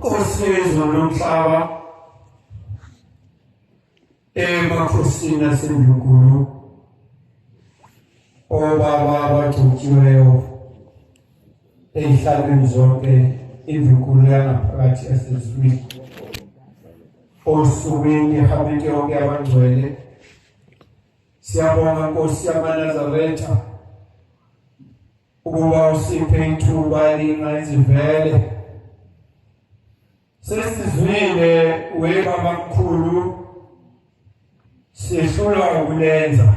Nkosi yezulu nomhlaba emakhosini asendlunkulu obaba abagcotshiweyo ey'hlalweni zonke indlunkulu yangaphakathi yasezulwini osukwini ihamente yonke abangcwele siyabonga nkosi yamanazaretha ukuba usiphe ithuba elingayizivele sesizwile webabamkhulu sihlulwa ukulenza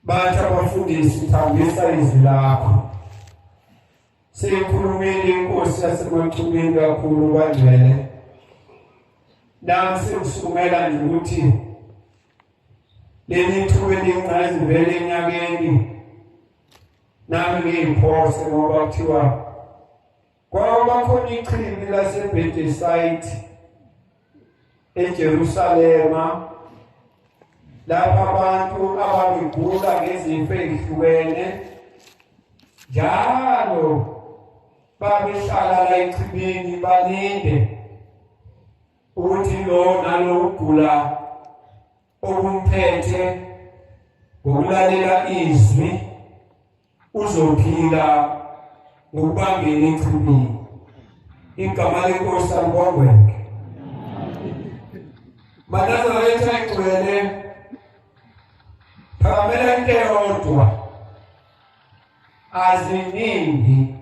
bathi abafundisi thambisa izwi lakho seyikhulumile inkosi yasemachubeni kakhulu kwangcwele nami sengisukumela nje ukuthi leli thuba elingqayizivele enyakeni nami ngiyiphose ngoba kuthiwa kwaba khona ichibi laseBethesayidi eJerusalema lapho abantu ababegula ngezifo ezihlukene njalo babehlala la echibini balinde ukuthi lo nalo ugula okumphethe ngokulalela izwi uzophila ngokubangena echibini igama lenkosi alibongweke manazaretha igcwele phakamela into eyodwa aziningi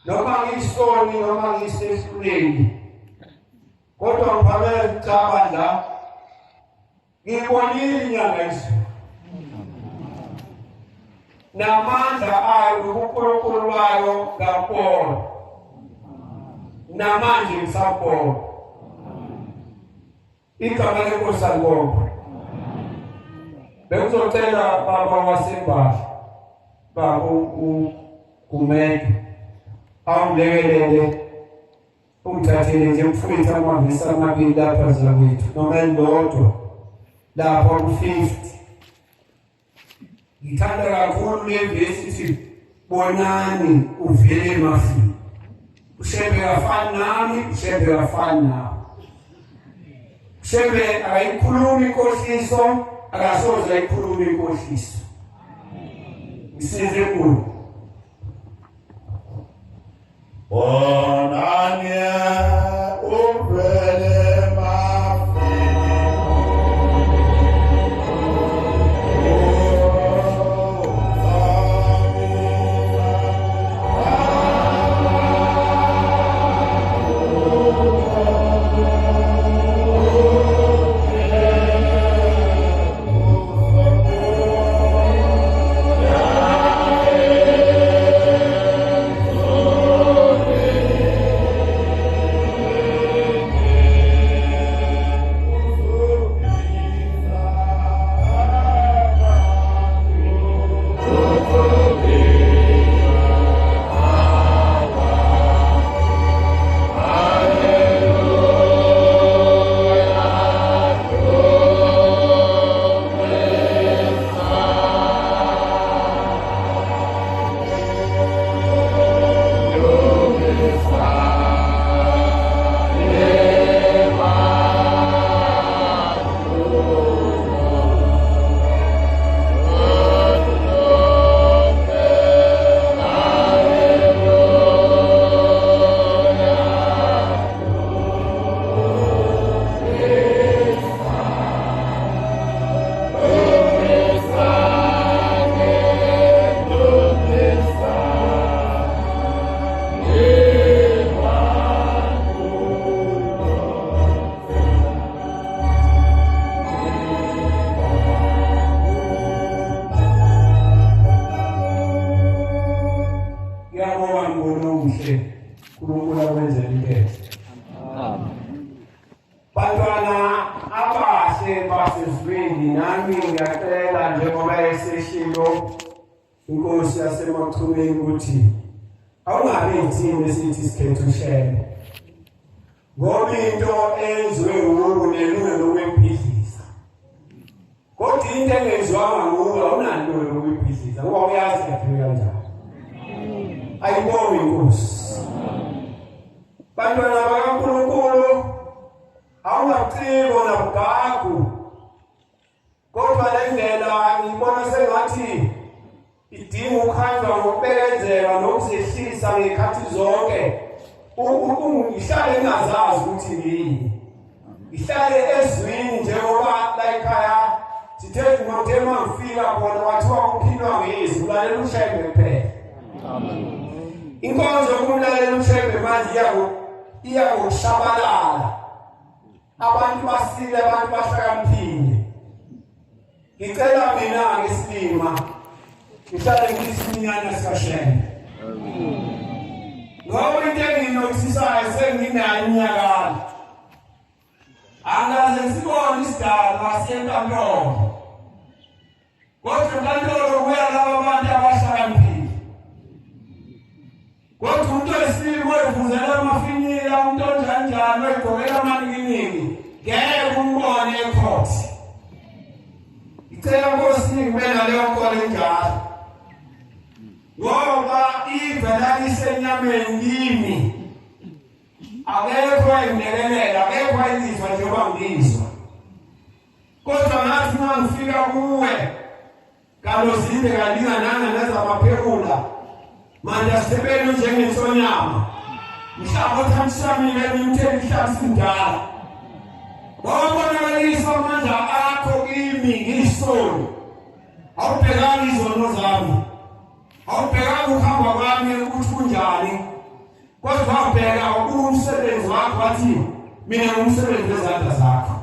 noma ngisoni noma ngisehluleki kodwa ngiphamele cha bandla ngibonile inyanga izulu namandla ayo nobunkulunkulu wayo ngabona namanje ngisabona igama lenkosi alibongwe bengizocela baba wasembahla baba uGumede awulekelele ungithathele nje mfowethu amavesi amabili lapha zakwethu noma elilodwa lapha ku-50 ngithanda kakhulu le vesi ithi bonani uvele emafini ushembe kafani nami ushembe kafani nawe ushembe akayikhulumi inkohliso akasoze ayikhuluma inkohliso ngisize kulo Bonani uvele Ngiyabonga mbono omuhle. uNkulunkulu akwenzele into enhle. Bantwana abahle basezulwini nami ngiyacela njengoba eseshilo inkosi yasemachumeni ukuthi awungabi yithini esithi sikhethe ushembe ngoba into enziwe wuwe unelungelo lokuyibhidliza kodwa into engenziwanga nguwe awunalo lokuyibhidliza ngoba uyazi yakhiwe kanjani ayibonge inkosi. Bantwana bakaNkulunkulu, awungabuciko nabugagu, kodwa le ndlela ngibona sengathi idinga ukuhanjwa ngokubekezela nokuzehlisa ngey'khathi zonke. Ngihlale ngingazazi ukuthi ngiyini, ngihlale ezwini njengoba la ekhaya sithe ngothe uma ngifika khona kwathiwa kuphilwa ngezwi, ulalela uShembe kuphela. Inkonzo yokumlalela uShembe manje iya ngokushabalala, abantu basile, abantu bahlakaniphile. Ngicela mina-ke isilima ngihlale ngiyisiminyana sikaShembe, ngoba into engiyinothisayo senginayo iminyakana, angaze ngisibone isidalwa senkantolo, kodwa enkantolo kuya laba bantu abahlakaniphile. Kodwa umuntu oyisilima oyivuzela amafinyila, umuntu onjanjani oyigqokela amanikiningi, ngeke umbone ecourt. Ngicela Nkosi ngibe naleyo nkolo enjalo, ngoba ive lalisenyameni kimi, akekho engilekelela, akekho ayilizwa njengoba ngilizwa. Kodwa ngathi uma ngifika kuwe kalozinde kalingananga nezamaphekula, manje asebeni njengensonyama, mhlaba othamsamile emitheni mhlaba sindala, wabonakalisa amandla akho kimi ngiyisoni. Awubhekanga izono zami, awubhekanga ukuhamba kwami ukuthi kunjani, kodwa wabheka umsebenzi wakho, wathi mina ngumsebenzi wezandla zakho.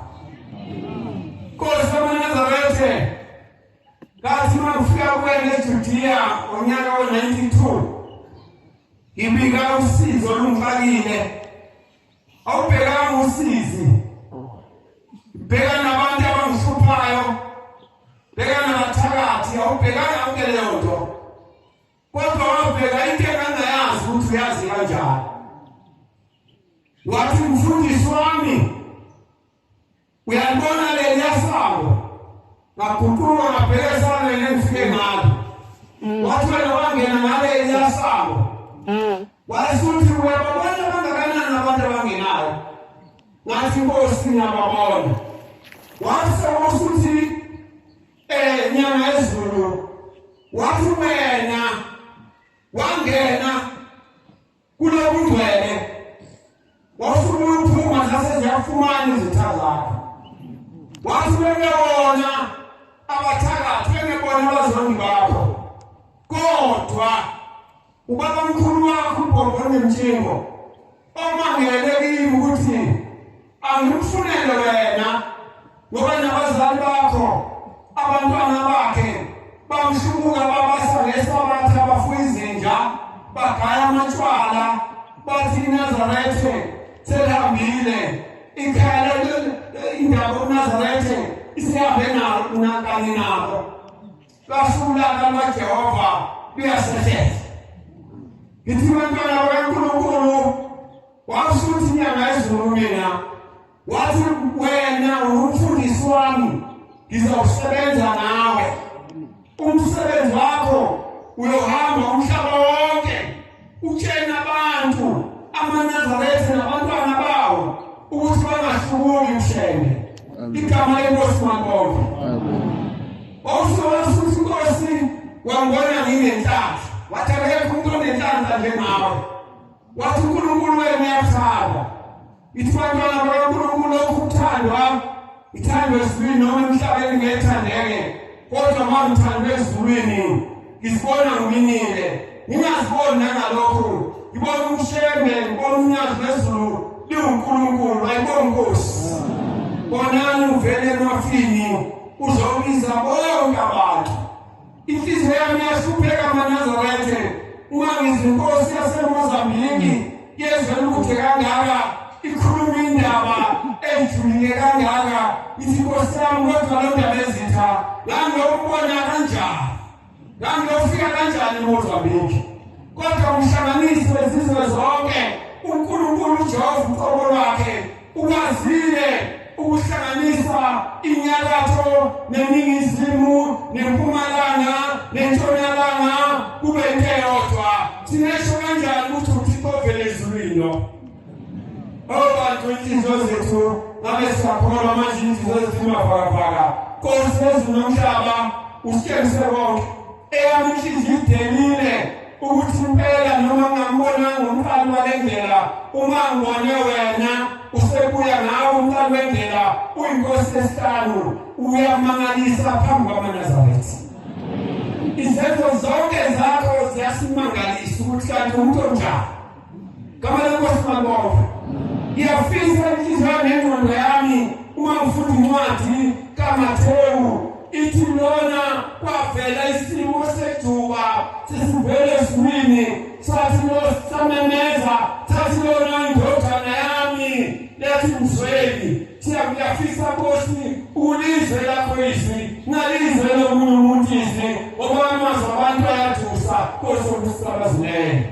Nkosi yamaNazarethe, ngathi uma ngifika kuwena eJudiya ngonyaka we-92, ngibika usizi olungixakile. Awubhekanga usizi, bheka nabantu abangihluphayo, bheka nabathakathi, awubhekanga yonke leyo nto, kodwa wabheka into engangayazi ukuthi uyazi kanjani. Wathi, mfundisi wami, uyalibona leliya sango? Ngaguquka ngabheka esangweni engifike ngalo. Wathi, wena wangena ngaleliya sango. Wasuthi, uyababona bangakanani abantu abangenayo? Ngathi, Nkosi, ngiyababona. Wathi sewusuthi nyanga ezulu, wathi wena wangena kulobungcwele, wasuke uphuma zase ziyafumana izitha zakho. Wathi bengewona abathakathi, bengebona abazondi bakho, kodwa ubaba mkhulu wakho uBhobho Nemtshingo omangele kimi ukuthi angimfunele wena, ngoba nabazali bakho abantwana bakhe bamhlubuka, babasa ngesabatha, bafuya izinja, bagaya amatshwala, bathi iNazarethe selihambile ikhaya, indaba uNazarethe isihambe kanye nabo, lwahlulaka lwaJehova luyasehlela. Ngithi bantwana bakaNkulunkulu, wasuthi inyanga ezulu mina, wathi wena ungumfundisi wami, ngizawusebenza nawe, umsebenzi wakho uyohamba umhlaba wonke utshena abantu amaNazaretha nabantwana bawo ukuthi bangahlubuki uShembe. Igama lenkosi mabonke. Wawusuke inkosi wangibona nginenhlanhla, wathi akekho umuntu onenhlanhla njengawe. Wathi uNkulunkulu wenu uyakuthanda. Ithi bantwana bakaNkulunkulu, lokhu kuthandwa ithandwe ezulwini noma emhlabeni ngethandeke, kodwa uma ngithandwe ezulwini ngizibona ngiminile, ngingaziboni nangalokhu, ngibona uShembe, ngibona unyazi lwezulu liwuNkulunkulu. Ayibonga Nkosi. Bonani, uvele emafini, uzobiza bonke abantu. Inhliziyo yami iyahlupheka maNazarethe uma ngizwa inkosi yaseMozambiki yezwe elikude kangaka ikhuluma indaba ejulile kangaka. Ithi, Nkosi yami, kodwa lo ndaba ezitha ngangiyokubona kanjani, ngangiyofika kanjani eMozambiki? Kodwa umhlanganisi wezizwe zonke, uNkulunkulu uJehova uqobo lwakhe, ukwazile ukuhlanganisa inyakatho neningizimu nempumalanga nentshonalanga kube into eyodwa. Singasho kanjani ukuthi uThixo ovele ezulwini lo? Oh bantu inhliziyo zethu ngabe siyakholwa manje inhliziyo zethu imavakavaka. Nkosi yezulu nomhlaba usitshengise konke. Eyami inhliziyo idelile ukuthi impela noma ngingambonanga umqali wale ndlela uma ngibone wena usebuya ngawe umqali wendlela uyinkosi yesihlanu uyamangalisa phambi kwamaNazaretha. Izenzo zonke zakho ziyasimangalisa ukuthi kanti umuntu onjani. Gama lenkosi malibongwe. Ngiyafisa inhliziyo nengqondo yami uma ngifunda incwadi kaMathewu ithi lona kwavela isimo sejuba sesivele ezulwini sathi lo samemeza sathi lona indodana yami lethi mzweli siyakuyafisa Nkosi ulizwe lakho izwi nalizwe lomunye umuntu izwi ngoba amazwi abantu ayathusa Nkosi okusicabazileyo.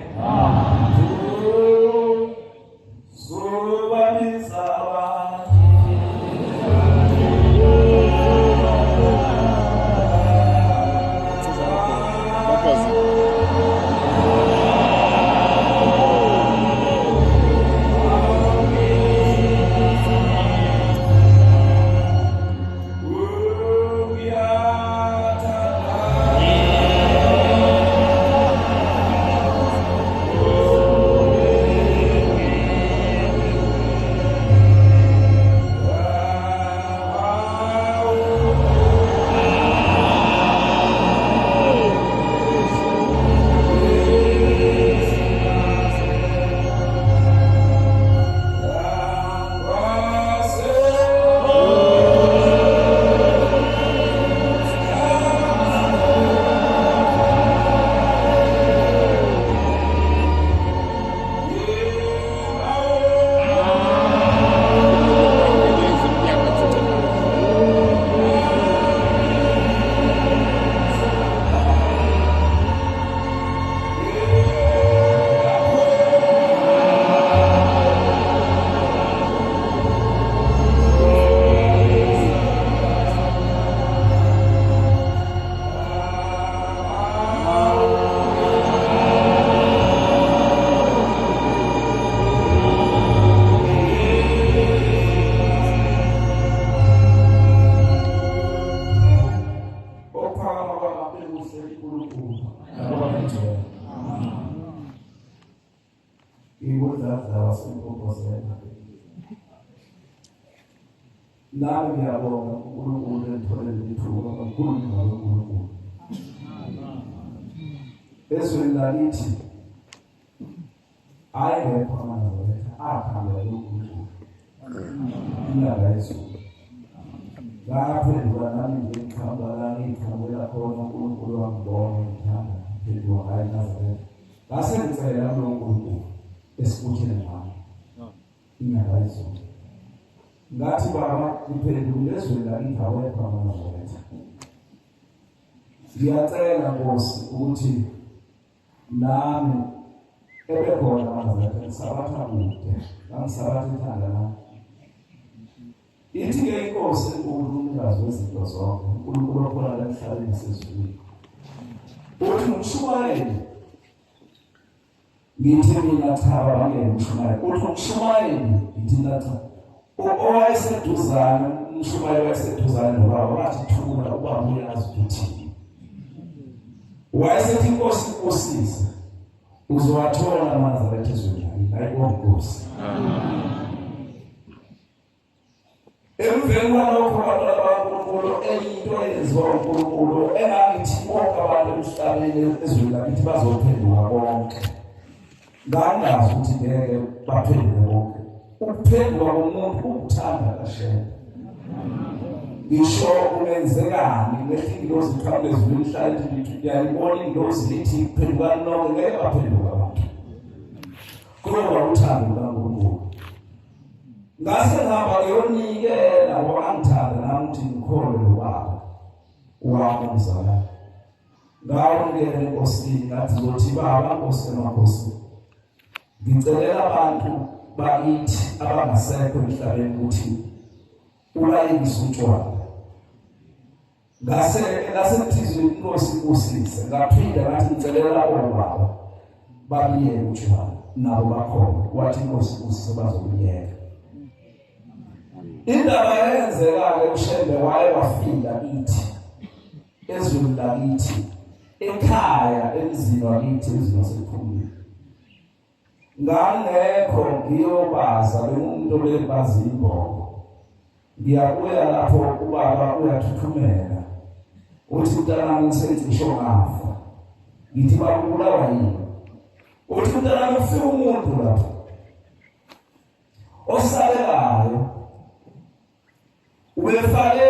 Ophakama kwababekuhle uNkulunkulu nabangcwele. Ngingudladla waseMpompozela. Nami ngiyabonga uNkulunkulu engithole leli thuba kakhulu ngalo uNkulunkulu. Ezweni lakithi hayi ngekho amaNazaretha akhambela uNkulunkulu. Ilanga izulu. Ngaphenduka nami nje ngiqhamuka la ngiqhamukela khona uNkulunkulu wangibona ngithanda ngiphenduka ngayo iNazaretha. Ngase ngicela kulo Nkulunkulu esibuthene nami. Inyanga izulu. Ngathi baba ngiphendukile ezweni lakithi awekho amaNazaretha. Ngiyacela Nkosi ukuthi nami ebekhona amaNazaretha ngisabatha kude ngangisabatha ithanda lami. Ithi-ke inkosi enkulu umnikazi wezinto zonke uNkulunkulu okhona la emhlabeni nasezulwini uthi umshumayeli Ngithi mina cha baba ngeke umshumayeli. Uthi umshumayeli ngithi mina cha. Owayeseduzane umshumayeli wayeseduzane nobaba wathi thula ubaba uyazi ukuthi wayesethi inkosi ibusise uzowathola amaNazaretha ezweni lakini ayibonga inkosi. Emveni kwalokho abantwana bakaNkulunkulu enye into eyenziwa uNkulunkulu engangithi bonke abantu emhlabeni ezweni lakithi bazophenduka bonke. Ngangazi ukuthi ngeke baphenduke bonke. Ukuphenduka komuntu ukuthanda kaShembe. Ngisho kungenzekani ngehla ingilozi iqhamuka ezulwini ihlale ithi ngiyayibona ingilozi ithi phendukani nonke ngeke baphenduka abantu. Kuloba uthando lukaNkulunkulu. Ngase ngihamba ngiyonikela ngoba angithanda nami ukuthi ngikholwe lo baba wami umzala. Ngawunikela enkosini ngathi ngothi baba nkosi yamakhosi ngicelela abantu bakithi abangasekho emhlabeni ukuthi ulayekise utshwala. Ngase ngase inkosi ibusise ngaphinda ngathi ngicelela obaba babiyele utshwala. nabo bakhona. Wathi inkosi usise bazokuyeka. Indaba yenzeka-ke uShembe waye wafika kithi ezweni lakithi ekhaya emzini wakithi emzini wasekhulile. Ngangekho ngiyobaza bengumuntu obebaza imboko. Ngiyabuya lapho ubaba uyathuthumela. Uthi mntanami ngisengisho ngafa. Ngithi baba ubulawa yini? Uthi mntanami ufika umuntu lapho. Osabekayo ubefake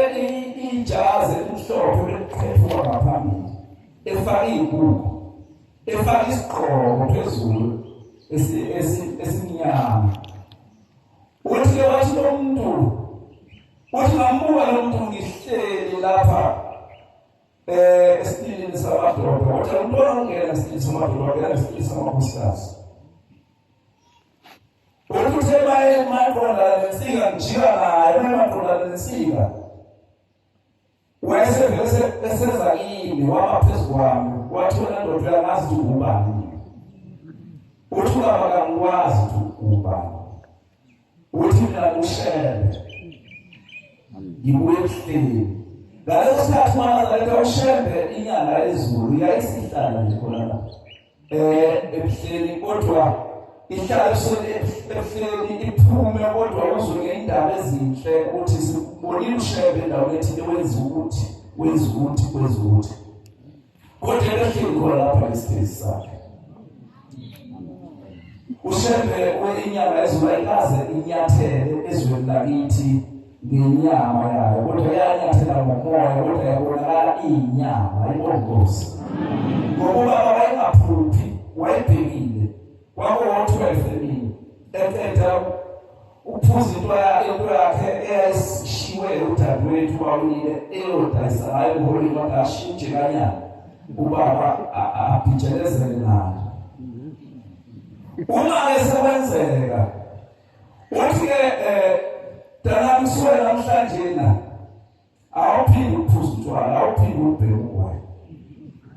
ijazi elimhlophe beliqhephuka ngaphambili efake iy'ngubo efake isigqoko phezulu esimnyama uthi-ke wathi lo muntu uthi ngambuka lo muntu ngihleli lapha um esitilini samadoda wathi umntwana ungena esitilini samadoda wangena esitilini samakhosikazi Uthi uthe maye maqondana nensika ngijika naye maye maqondana nensika wayesevele eseza kimi wama phezu kwami wathi wena ndoda uyangazi ukuthi ungubani uthi ubaba kangikwazi ukuthi ungubani uthi mina ngushembe ngibuye ebuhleni ngaleso sikhathi manazaretha ushembe inyanga yezulu yayisihlala nje khona lapho eh ebuhleni kodwa ihlala ebuhleni iphume kodwa uzwe ngeindaba ezinhle ukuthi sibonile ushebe endaweni ethile wenza ukuthi wenza ukuthi wenza ukuthi kodwa ebehleli khona lapha isithezi sakhe ushembe inyanga ezulu ayikaze inyathele ezweni lakithi ngenyama yayo kodwa yanyathela ngomoya kodwa yabonakala iyinyama ayibongozi ngoba ubaba wayengaphuphi wayebhekile kwakuwo-12 emini eqeda ukuphuza into into yakhe eyayishiwe udadewethu wawile eyodayisa ngayo umholi kodwa ashintshe kanyana ubaba abhijelezele nayo uma-ke sekwenzeka Uthi-ke um danami kusuke namhlanje na awuphinde ukuphuza utshwala awuphinde ukubhema ugwayi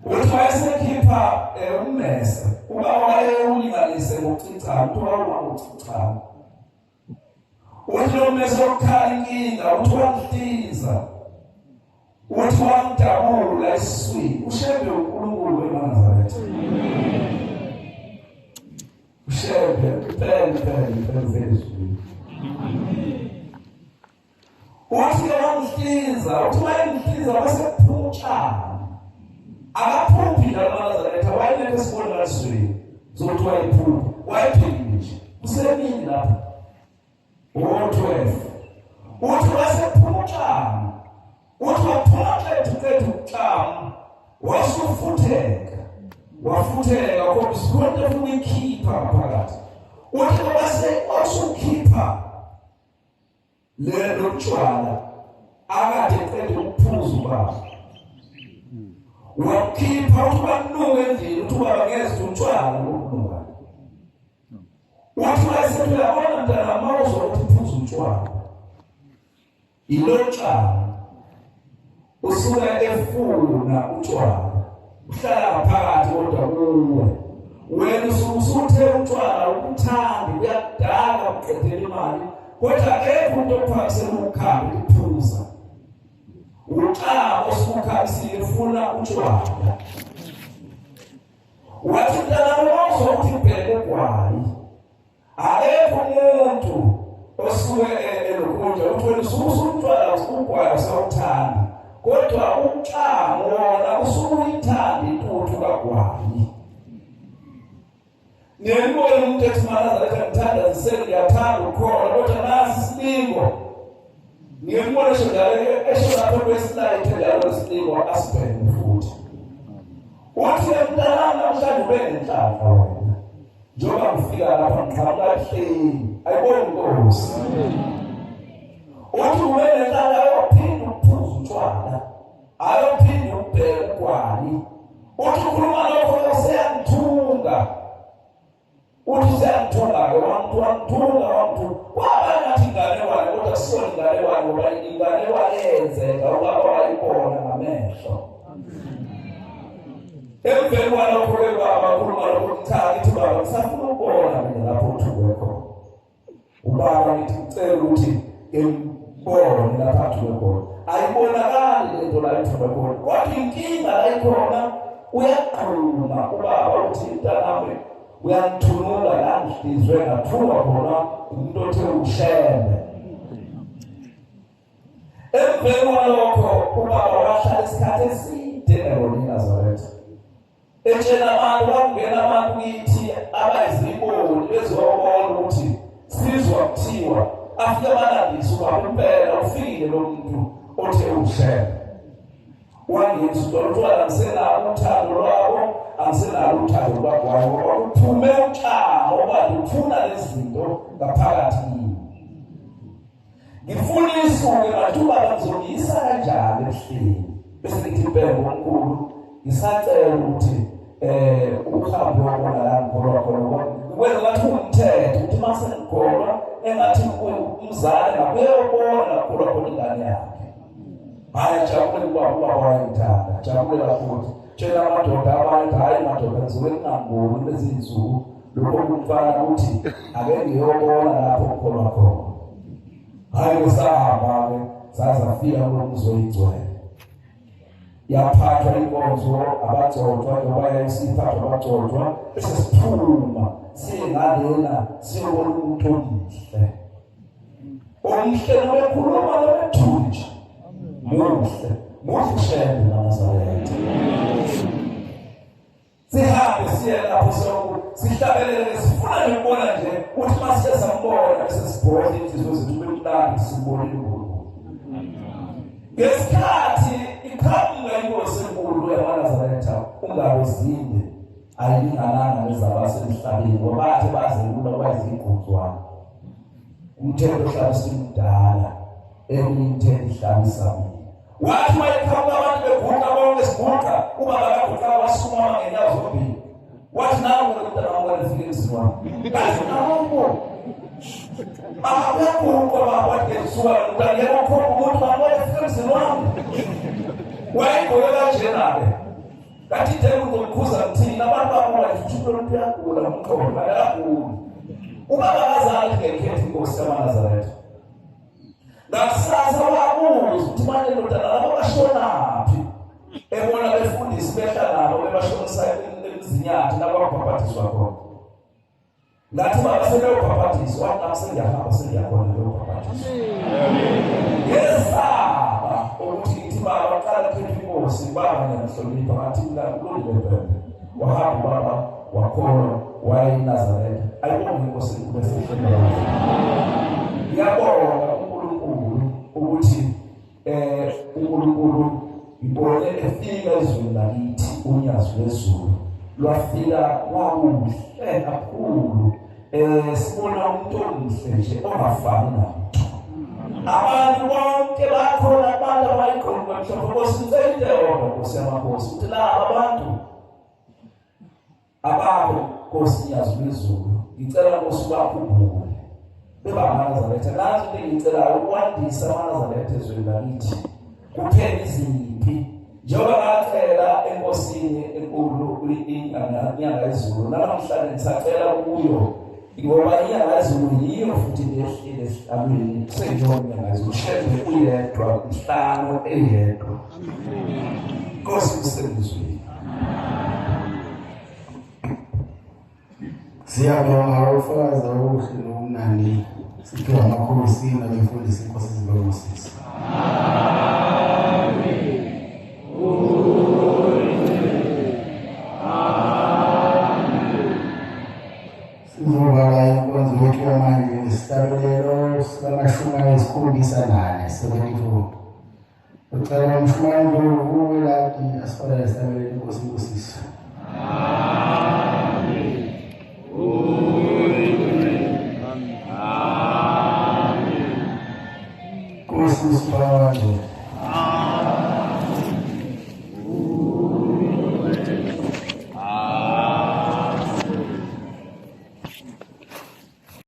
uthi wayesekhipha um ummese uba wayewulinganise ngokucicana uthi wawungakucicana uthi lo mmese wokukhala inkinga uthi wamhlinza uthi wamdabula esiswini ushembe uNkulunkulu wemaNazaretha Ushembe impela impela impela uvela ezulwini. Wathi ke wamhlinza, uthi wayemhlinza bese kuphuma utshani. Akaphuphi njalo amaNazaretha wayenento esibona ezweni zokuthi wayephupha, wayephilile nje. Kusemini lapho. Ngo-12. Uthi wasephuma utshani. Uthi waphuma qethu qethu utshani. Wasufutheka. Wafutheka kodwa isikhonto efuna ukuyikhipha ngaphakathi. Uthi wase wasukhipha le lotshwala akade eqeda ukuphuza ubaba. Wakhipha uthi banuka endlini uthi ubaba ngezwe utshwala lokunuka. Wathi wayesethi uyabona mntana uma uzwa ukuthi uphuza utshwala. Yilotshwala. Usuke efuna utshwala. Uhlala ngaphakathi kodwa kuwe. Wena usuke usuthe utshwala ukuthandi kuyakudala kuqedela imali kodwa akekho umuntu okuphakisela ukukhambi ukuphuza. Uxaba osukhamisile ufuna utshwala. Wathi mntanami wawuzwa ukuthi ubheke ugwayi. Akekho umuntu osuke elokunja uthi wena usuke usumntwana ugwayi usawuthanda. Kodwa umxamo wona usuke uyithanda intuthu kagwayi. Ngiyambona umuntu ethi manazaretha ngithanda zisele ngiyathanda ukukholwa kodwa nasi isilingo. Ngiyambona esho njalo esho lapho kwesilayithe njalo isilingo asibheke futhi. Uthi mntanami namhlanje ube nenhlanhla wena. Njengoba ngifika lapha ngiqhamuka ebuhleni. Ayiboni inkosi. Uthi ube nenhlanhla ayophinda ukuphuza utshwala. Ayophinde ukubheka ugwayi. Uthi ukhuluma lokho useyangithunga. Uthi useyangithunga-ke wangithunga wangithunga. Kwaba ngathi inganekwane kodwa kusiyona inganekwane ngoba inganekwane yenzeka ubaba wayibona ngamehlo. Emveni kwalokho-ke baba khuluma lokho, cha, ngithi baba ngisafuna ukubona mina lapho uthukwe khona. Ubaba ngithi ngicela ukuthi ngibone lapha athukwe khona. Ayibonakali lento la ithukwe khona, kodwa inkinga la ikhona, uyaqhuma ubaba uthi mntanami uyangithunula la ngihlizwe ngathukwa khona umuntu othe uShembe. Emveni kwalokho ubaba wahlala isikhathi eside eRoni Nazaretha. Etshela abantu, kwakungena abantu kithi abayiziboni bezobona ukuthi sizwa kuthiwa afike balandise ubaba impela ufikile lo muntu othe uShembe. Wangenza uthola angisenalo uthando lwabo, angisenalo uthando lwagwayo ngoba kuphume uxaba ngoba ngifuna lezi zinto ngaphakathi kimi. Ngifuna isuke ngathi ubaba ngizongiyisa kanjani ebuhleni, bese ngithi impela omkhulu ngisacela ukuthi uhambe uyobona la ngikholwa khona, ngoba kwenza ngathi umthetho ukuthi uma sengikholwa engathi umzali ngakuyobona la kukholwa khona ingane yakhe. Hhayi, jabule ubaba, ubaba wayengithanda, jabulela futhi tshela amadoda abantu, hhayi madoda, ngizobe ngingangiboni kulezi zinsuku lokho kumfana ukuthi ake ngiyobona lapho kukholwa khona. Hhayi, kusahamba-ke saze safika kulo muzi oyingcwele, yaphathwa inkonzo abagcotshwa, njengoba yayisiphathwa abagcotshwa, bese siphuma siye ngalena siyobona umuntu omuhle, omuhle noma ekhuluma noma ethule nje, muhle, muhle uShembe naNazaretha. Sihambe siye lapho sonke sihlabelele, sifuna nokubona nje ukuthi uma sike sambona bese sibhodla inhliziyo zethu bekumnandi simbonile uNkulunkulu. Ngesikhathi iqhamuka inkosi enkulu yamaNazaretha uNgabezinde, ayilingananga nezabasemhlabeni ngoba bathe bazelula kwayiziguzwana. Umthetho ohlabisa umdala, eminye imithetho ihlabisa mina. Wathi wayeqhamuka abantu beguqa bonke siguqa, ubaba kaguqa wasukuma ngenyawo zombili, wathi nangu lo mntana wami walifika emzini wami. Ngathi nangu baba uyaguqa baba, wathi ngisuka mntana yebo khomba umuntu baba walifika emzini wami. Wayegqoke kanjena-ke, ngathi idele uzomkhuza ngithini abantu babuka nje ukuthi lo muntu uyagula umqondo, akaguli. Ubaba kazali ngekhetha inkosi yamaNazaretha. Ngakusasa wabuza ukuthi manje ndodana labo bashonaphi, ebona befundisi behla nabo bebashonisa emzinyathi lapho babhabhadiswa khona. Ngathi baba sebeyobhabhadiswa, wathi nami sengiyahamba sengiyakhona beyobhabhadiswa. Ngesaba ukuthi ngithi baba qala khetha inkosi, baba ngiyamhlonipha, ngathi mina kulungile bhebhe. Wahamba ubaba wakholwa wayeyiNazaretha. Ayibonge inkosi enkulu esehlelo. Ngiyabonga uNkulunkulu ukuthi uNkulunkulu ngibone efika ezweni lakithi, unyazi lwezulu lwafika kwakuhle kakhulu. Sibona umuntu omuhle nje ongafani namuntu. Abantu bonke bakhona, abantu abayiqondo mhlophe. Nkosi, ngicela into eyodwa, Nkosi yamakhosi, ukuthi laba abantu abakho Nkosi nyazi lwezulu, ngicela Nkosi ubakhumbule beba amaNazaretha. Nazi into engiyicelayo, ukwandisa amaNazaretha ezweni lakithi, kuphela izimpi njengoba ngacela enkosini enkulu inyanga yezulu, namhlanje ngisacela kuyo ngoba inyanga yezulu yiyo futhi lehlile esihlalweni senjengoba inyanga yezulu Shembe uyedwa mhlano eyedwa. Nkosi usebuzweni. Siyabonga ufakazi okuhle nokumnandi, siphiwa amakhosi nabefundisi, inkosi zibabusise. Sizovala inkonzo yethu yamanje ngesihlabelelo sama-74, 74. Ucela umshumayeli uweladi asifanele sihlabelele, inkosi ibusise. Nkosi usiphakamele.